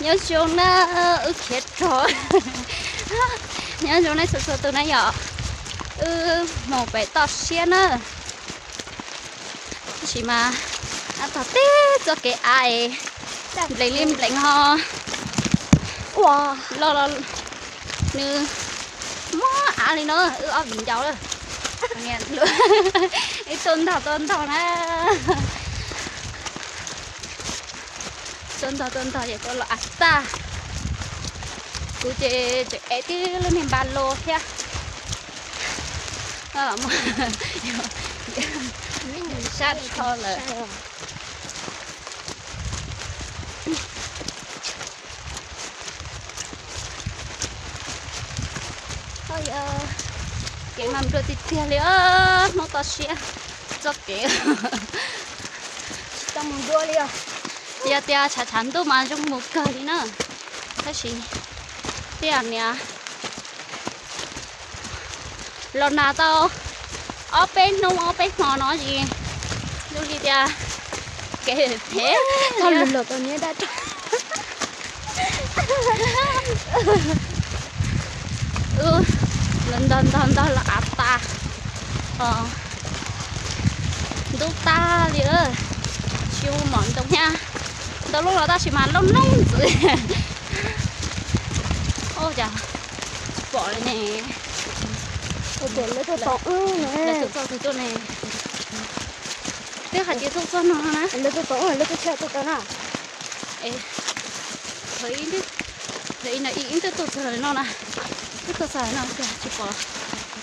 Nyob zoo na, wb khiav rog. Nyob zoo nej txhua txhua tus na yom. Wb mus pem toj siab na. Tab sis mas tog teb txoj kev av es nplees li nplees ho ua loj los nws muab av li no wb ob viv ncaus lawm. Ib tuaj ntog tuaj ntog na. Tuaj ntog tuaj ntog ces tuaj los av tag. Kuv ces tseem ev tib lub niag npa lo thiab. Sab dhau lawm. Kev mas nplua tiag tiag li, hnub toj siab txoj kev. Tsis tau mus dua li os. Yog tias tshav tshav ntuj mas zoo mus kawg li na. Tab sis tej niam los nag tau ob peb hnub ob peb hmo no es zoo li tias kev phem tau lug los tau niab dab rog. Wb los ntog ntog ntog los av tas, ntub tag li, tsis ua mom ntoo thiab. Ntau lub los tab sis mas loj loj ntxwv. Ua cas pom li ne. Lawv tuaj txog twg tuaj ne. Twb hais tias tuaj txog no na. Lawv tuaj tod, lawv tuaj tshaj tuaj tod na. Thaum ib no ib twb tuaj txog no na, twb tuaj txog no cas tsis pom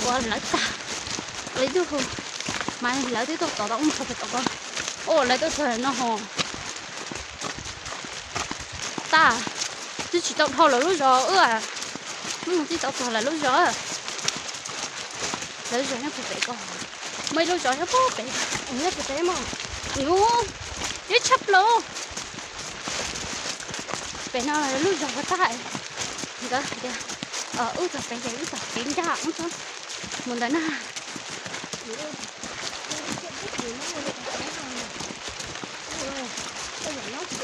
ua lawv tag. Lawv twb hu mas lawv twb tuaj tod tau mus txog pem tod ko. Ua lawv tuaj txog no ho. Tag, twb tsis tau dhau lawv lub zos wb, mus twb tau txog lawv lub zos. Lawv zos nyob puag pem ko, muaj ib lub zos nyob puag pem. Nyob puag pem mas, ib tshaj plaws. Pem no lub zos puag tag. Nkawd hais tias wb txog pem ces wb txog kev ncaj mus ntawd na.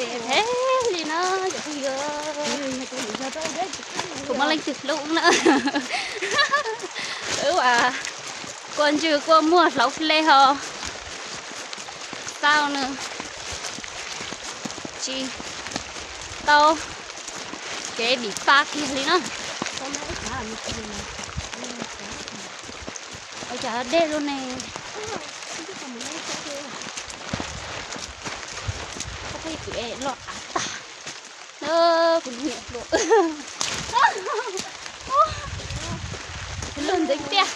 Phem li na yom phooj ywg, kuv muaj leej twg hlub na. Wb as, kua ntswg kua muag hlauv hle ho tau nws tsis tau kev dim pa kiag li na. Ua cas dej lub ne. Peb twb los av tag na, kuv niam hluas. Luag ntxeev tiag.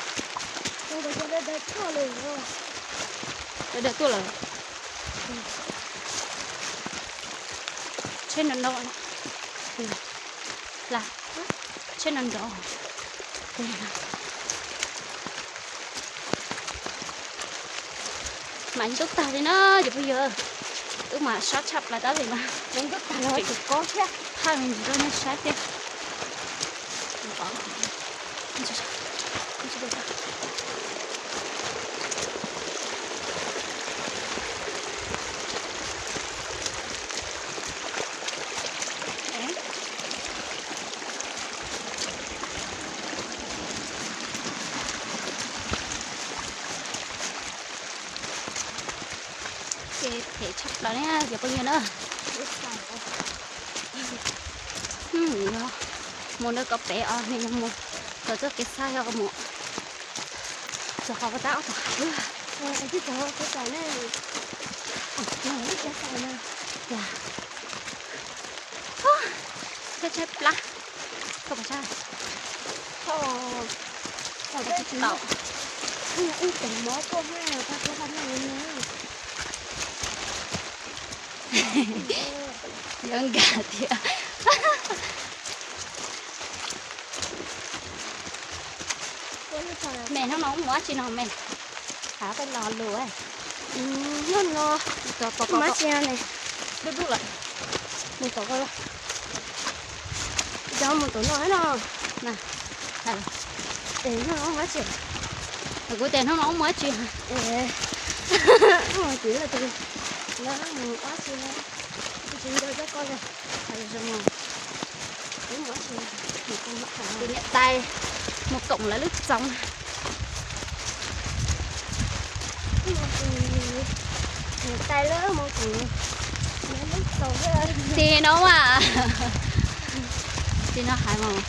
Daws tuaj lawm. Tsheb nrov nrov. Las, tsheb nrov nrov. Mas ntub tag li na cov phooj ywg, wb mas sab tshaj plaws tab sis mas ntub tag los tsis kob thiab, haj me ntsis rau nej saib thiab. Ces phem tshaj plaws na cov phooj ywg na. Mus ntawm ko pem os, nws yog mus kom txoj kev xa yog mus txog qhov tab ob tog. Tshaib tshaib plab. Koj pom tshaib. Tau. Yuav nkag thiab. Me hnub no mus dab tsi no me? Hav peb los lus. Hnub no mus dab tsi ne? Dub dub lawm. Mus tom ko. Cov mus tom no no. Hnub no mus dab tsi? Kuv tias hnub no mus dab tsi? Mus tim lawv tus, lawv mus dab tsi, tsis nco cov ko li. Zoo. Tus niam tais mus koom lawv lub txoov. Tim no mas, tim no hais mas,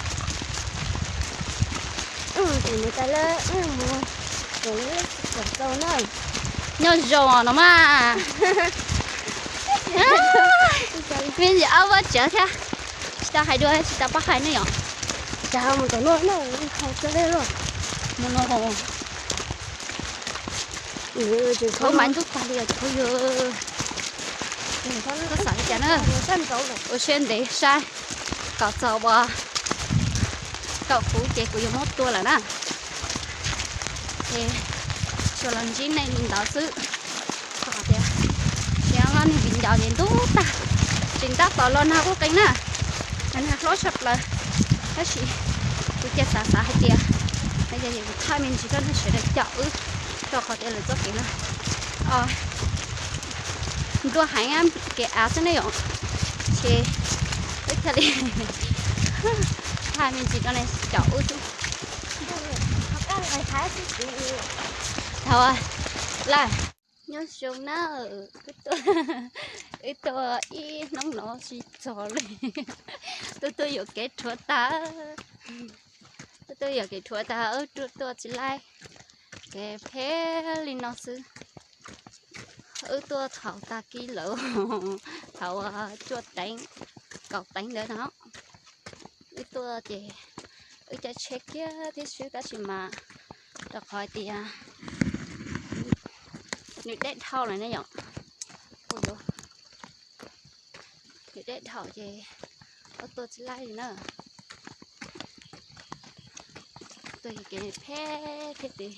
nyob zoo no mas. Me ntsis ob vab tsav thiab, tsis tau hais dua tsis tau pab hais ne yom. Mus no, khaub mas ntub tag li os cov phooj ywg. Koj xav li cas na? Ua siab ntev saib kom txog uas kaum kuv ces kuv yuav muab tua lawm na. Ces tsuas los ntsib nej li ntawd xwb. Rau qhov tias tsis nyob neeg viv ncaus ces ntub tag, tsis ntab tom los nag quj qees na, nag hlob tshaj plaws. Tab sis kuv cia xav xav hais tias, yog kuv thaij me ntsis rau nej sawv daws caum wb, rau qhov tias lawv txoj kev no nplua heev, kev av xwb ne yom. Ces wb thiaj li thaij me ntsis rau nej caum wb xwb. Thaum lawm, nyob zoo na, wb tuaj ib hnub no tsis txog li, tuaj tuaj yuam kev rhuav tag, tuaj tuaj yuam kev rhuav tag, wb tuaj tsis laij, kev phem li no xwb. Wb tuaj thaum tag kis lawm, thaum cuaj teev, kaum teev ntawd no. Wb tuaj ces wb caij tsheb kiag thiab xwb tab sis mas rau qhov tias nws deb dhau lawm ne yom. Nws deb dhau ces wb tuaj tsis laij li na. Tuaj kev phem thiab tiam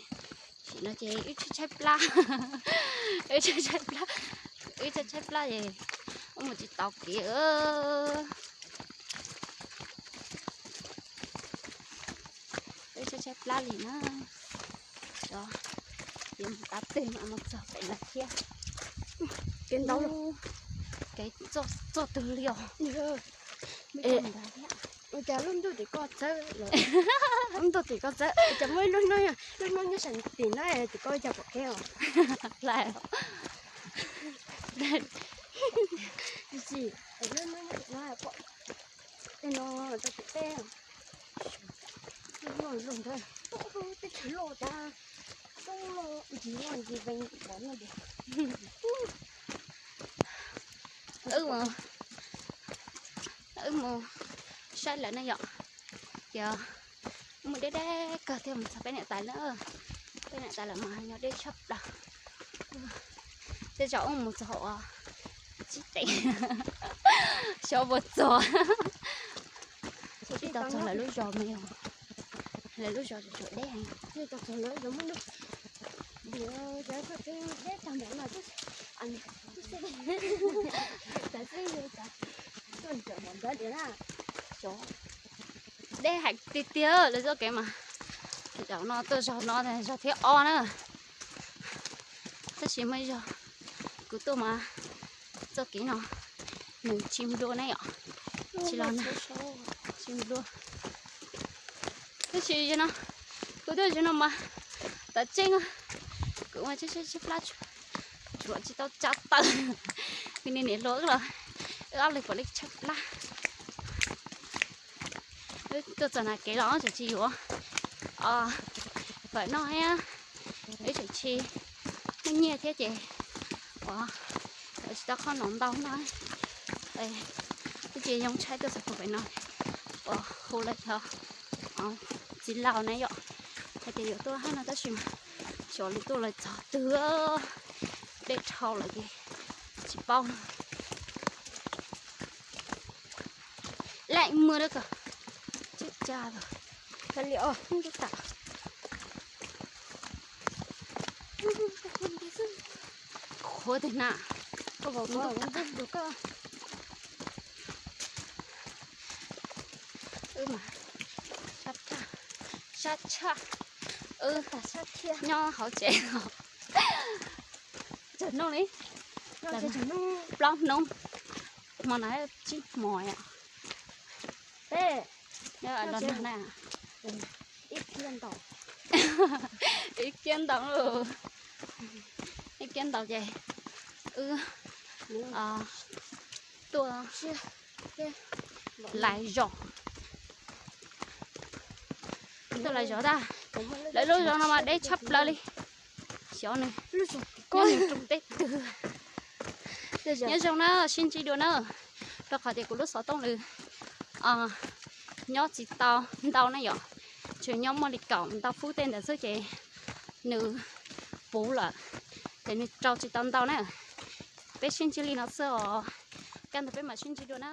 sis no ces wb tshaib tshaib plab, wb tshaib tshaib plab, wb tshaib tshaib plab ces wb mus tsis tau kev. Wb tshaib tshaib plab li na. Cov, yuav mus qab twg mas mus txog pem no thiab. Kev ntau, kev txog twg li os. Ua cas lub ntuj tim koj txawb, lub ntuj tim koj txawb, ua cas muaj ib lub hnub, lub hnub nyob sab tim no tim koj ua cas pom kev os. Lawm. Tsis, lub hnub nyob tim no pom, tim no rau tim teb. Loj loj ntawd, teb chaws loj tas, tub ntsis loj ntsis vees pom no. Wb mus saib lawv ne yom. Ces wb mus deb deb kawg thiaj mus txog peb niam tais na. Peb niam tais lawv mas nyob deb tshaj plaws. Tej zaum wb mus txog uas tsib teev xyov puas txog. Tsis tau txog lawv lub zos me, lawv lub zos tsuas deb heev. Deb heev tiag tiag lawv txoj kev mas. Zaum no tuaj zog no zog thib ob na. Tab sis muaj ib zog kuv tuaj mas txoj kev no nws tsis nplua ne yom. Tsis los na, tsis nplua. Tab sis no kuv tuaj zaum no mas tam tseeb kuv mas tshaib tshaib plab, tshuav tsis tau tsa taw. Kuv niam niam hluas los wb ob leeg puav leej tshaib plab. Wb tuaj txog na kev los tseem tsis yuav fawm noj thiab, wb tseem tsis muaj nyiaj thiab ces ua tsis tau qhov no ntau no. Wb ces yoo tshaib tuaj txog puag pem no, ua hu lawv cov txiv laus na yom, hais tias yuav tuaj hab no tab sis mas xyov lawv tuaj lawv txog twg, deb dhau lawm ces tsis paub no. Lem maj lawm ko, tsib tsa lawm. Qhov twg na? Wb mas sab tshaj, sab tshaj. Wb nyob hauv tsev os. Tsawg hnub li? Plaub hnub. Hmo no tsib hmo os. Peb, Los nag na. Ib kiag ntaus, ib kiag ntaus ces wb tuaj lais zos, tuaj lais zos tag. Lawv lub zos no mas deb tshaj plaws li. Xyov nws nyob rau teb twg. Nyob zoo na, sib ntsib dua na. Rau qhov tias kuv lub xov tooj nws nyob tsis tau ntau na yom, tsuas nyob muaj li kaum ntau fub tej ntawd xwb ces nws puv lawm, ces nws rau tsis tau ntau na. Peb sib ntsib li no xwb os, kaj ntug peb mam sib ntsib dua na.